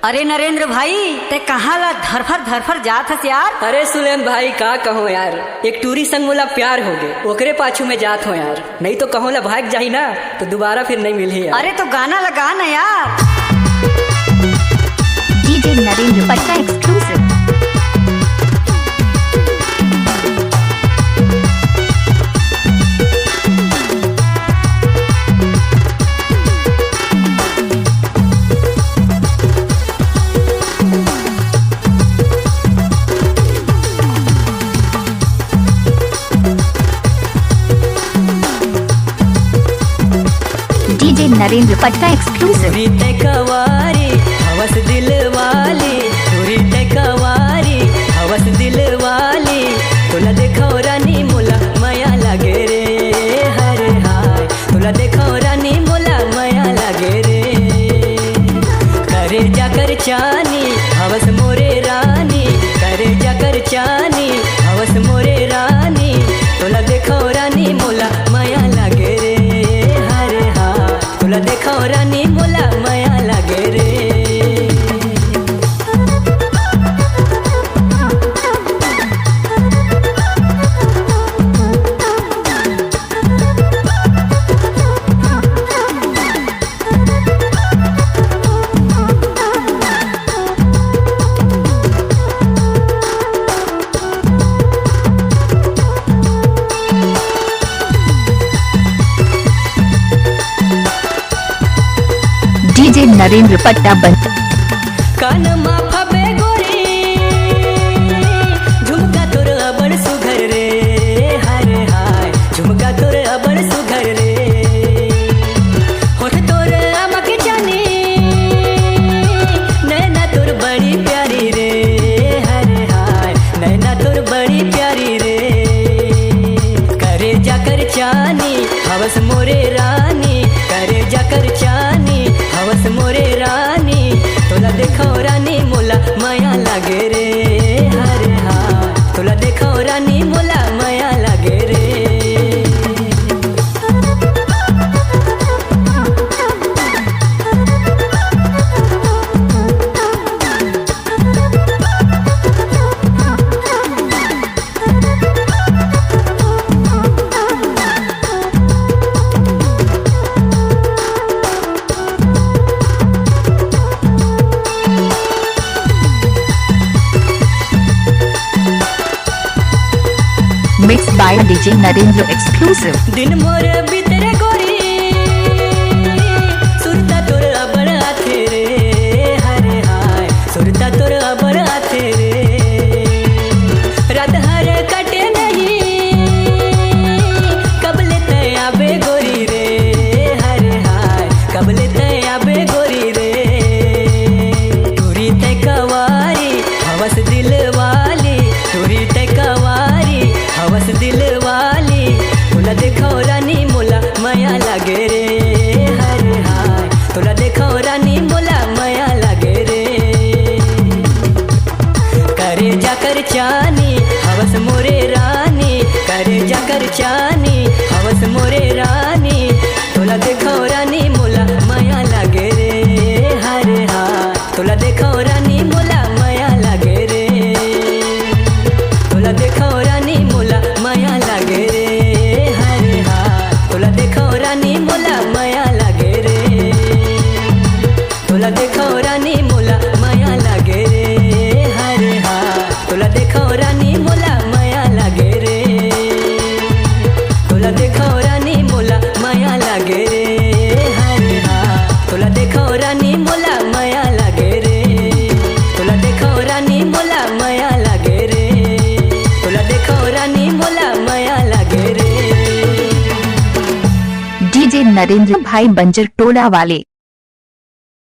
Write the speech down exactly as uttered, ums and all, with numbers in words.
अरे नरेंद्र भाई, ते कहाँ ला धरफर धरफर जात हस यार? अरे सुलेन भाई, का कहूँ यार, एक टूरी संग मोला प्यार हो गे, ओकरे पाछू में जात हो यार, नहीं तो कहूँ ला भाग जाही ना, तो दोबारा फिर नहीं मिलही यार। अरे तो गाना लगा ना यार। डीजे नरेंद्र पट्टा एक्सक्लूसिव। डीजे नरेंद्र पट्टा एक्सक्लूसिव। टूरी ते कवारी हवस दिल वाली, टूरी ते कवारी हवस दिल वाली, तोला देखो रानी मोला मया लागे रे, हरे हाय, तोला देखो रानी मोला मया लागे रे। करे जाकर चानी हवस मोरे रानी, करे जाकर चानी हवस मोरे रानी, तोला देखो रानी मोला मया लागे रे, हरे हा, तोला देखो रानी मोला मया लागे रे। डीजे नरेंद्र पट्टा बंद। कान मा फबे गोरी, झुमका तोर अबड़ सुघर रे, हाय रे हाय, झुमका तोर अबड़ सुघर रे। होठ तोर आमा के चानी, नैना तोर बड़ी प्यारी रे, हाय रे हाय, नैना तोर बड़ी प्यारी रे। करे जाकर चानी हवस मोरे रानी, करे जाकर चानी हवस मोरे रानी, तोला देखो रानी मोला मया लागे रे, हरे हा, तोला देखो रानी मोला मया लागे रे। Mixed by DJ Narendra exclusive. दिन मोर भीतर गोरी, सुरता तोर अबड़ आथे रे, हरे हाय, सुरता तोर अबड़ आथे रे। रात हर कटे नहीं, कबले तै आबे गोरी रे, हरे हाय, कबले तै आबे गोरी रे। टूरी तै कवारी हवस दिल वाली, टूरी तै कवारी हवस दिल वाली, तोला देखो रानी मोला मया लागे रे, हरे हाय, तोला देखो रानी मोला मया लागे रे। करे जाकर चानी हवस मोरे रानी, करे जाकर चानी हवस मोरे रानी, तोला देखो रानी मोला मया लागे रे, हरे हा, तोला देखो रानी मोला मया लागे रे, तोला देखो रानी मोला मया लागे रे, हरे हा, तोला देखो रानी मोला मया लागे रे। तोला देखो रानी मोला मया लागे रे, हरे हा, तोला देखो रानी मोला मया लागे रे, तोला देखो रानी मोला मया लागे रे, हरे हा, तोला देखो रानी मोला मया लागे रे, तोला देखो रानी मोला मया लागे रे, तोला देखो रानी मोला मया लागे रे। डीजे नरेंद्र भाई बंजर टोला वाले।